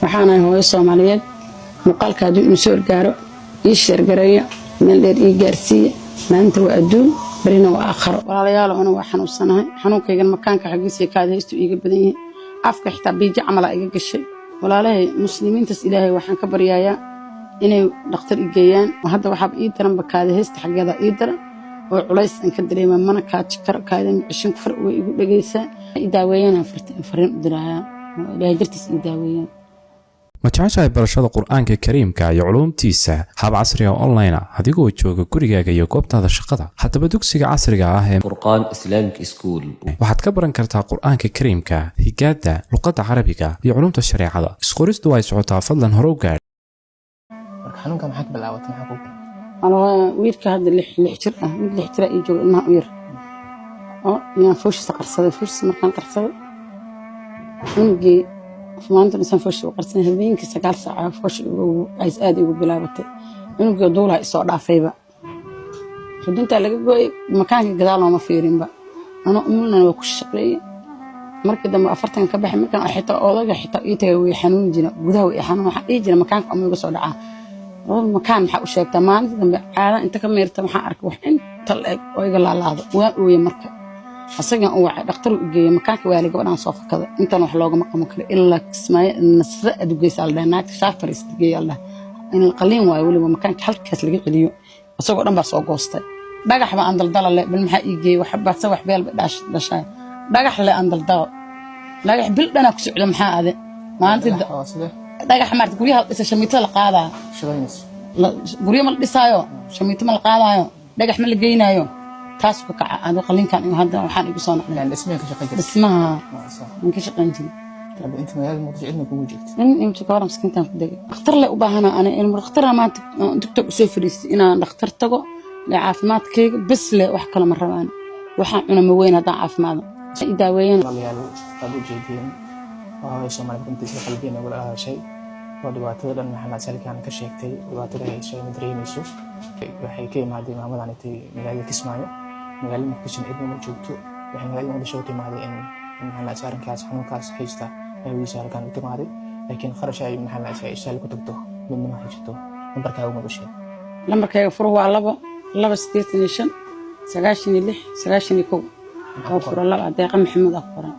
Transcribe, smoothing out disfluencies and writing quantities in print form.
Waxaanahay hooyo Soomaaliyeed. Muuqaalka hadduu inuu soo gaaro, ii share gareeya, meel dheer ii gaarsiiya. Maanta waa adduun, berina waa aakharo. Walaalayaal, anu waa xanuunsanahay. Xanuunkaygan makaanka xaggiisa kaada haystu iiga badan yahay, afka xitaa biijo camalaa iga gashay. Walaalahay muslimiintaas, Ilaahay waxaan ka baryayaa inay dhakhtar i geeyaan. Hadda waxaaba ii daranba kaada haysta xaggeeda ii daran oo culays aan ka dareema, mana kaaji karo, kaada ceshin far way igu dhegaysaa. I daaweeyaan, fariin u dirayaa, Ilaahay dartiis ii daaweeyaan. Ma jeceshahay barashada Qur-aanka Kariimka iyo culuumtiisa hab casriga online ah, adigoo jooga gurigaaga iyo goobtaada shaqada? Haddaba dugsiga casriga ah ee Furqaan Islamic School waxaad ka baran kartaa Qur-aanka Kariimka, higaada, luqadda Carabiga iyo culumta shareecada. Isqoristu ay socotaa, fadlan hore u gaadh. Marka xanuunka maxaa ka bilaabatay? Maxaa kugu Wiilka hadda 6 jir ah, mid 6 jir ah ii jooga, ilmaha u yar oo yaan fooshiisa qarsaday. Fooshiisa markaan qarsaday cunugii, maalinta dhisaan foosha u qarsanay, habeenkii 9 saaca foosha aad igu bilaabatay. Cunugii duulaha isoo dhaafayba, xuduntaa laga gooyay, makaanka gadaal looma fiirinba. Anoo umulna waa ku shaqeeyey. Markii dambe 40 ka baxay, markaan xitaa odaga xitaa ii tagay, way xanuun jira gudaha, way xanuun. Waxaan dhihi jira makaanka ama iga soo dhacaa makaan. Maxaa u sheegtaa? Maalinta dambe caada inta ka meerta, waxaan arkay wax inta la eg oo iga laalaado. Waan ooye. Marka asagan u wacay, dhakhtar u geeyey. Makaanka waali gabadhaan soo fakada, intan wax loogama qaban karo ilaa Kismaayo Nasre aad u geysa la dhahay, naagta shaaf fariista geeya la dhahay, in qaliin waayo weliba, makaanka halkaas laga celiyo. Isagoo dhan baa soo goostay. Dhagax baa aan daldala le, bal maxaa ii geeyey? Wax baadse wax beel ba dhashay, dhagax le aan daldalo, dhagax bil dhanaa ku socdo. Maxaa ade maalintii dhagax maarta guryaha la dhisa, shamiitada la qaadaa, guryo ma la dhisaayo, shamiito ma la qaadaayo, dhagax ma la geynaayo, taas ka kaca. Adu qalinkan hadda waxaan igu soo noqday. Dhismaha aan ka shaqayn jiray. Hadda inta magaalada Muqdisho cidna kugu joogto? In imta ka waran, miskiintaan ku degay. Dhakhtar le u baahana ani, in dhakhtar maanta TikTok usoo fadhiistay inaan dhakhtar tago le, caafimaadkayga bes le, wax kale ma rabaan. Waxaan cuna ma weyn haddaan caafimaado i daaweeyana. Walaalayaal, waad u jeedeen, waa hooyo Soomaaliyeed, runtiisa qalbiga nagula hadashay oo dhibaatada dhan maxamed salkan ka sheegtay, dhibaatada hayso ma dareemayso. Waxay ka imaaday maamadan intay magaalada Kismaayo, magaalada Muqdisho cidna ma joogto. Waxay magaalada Muqdisho u timaaday in maxamed arrinkaas xanuunkaas haysta aawiisa halkan u timaaday, laakiin kharash ay maxamed ay ishaal ku tagto midna ma haysato. Nambarkaaga ma u sheeg. Lambarkayga furo waa 2 2 85 96 91 oo furo 2, Deeqa Maxamuud ah ku qoran.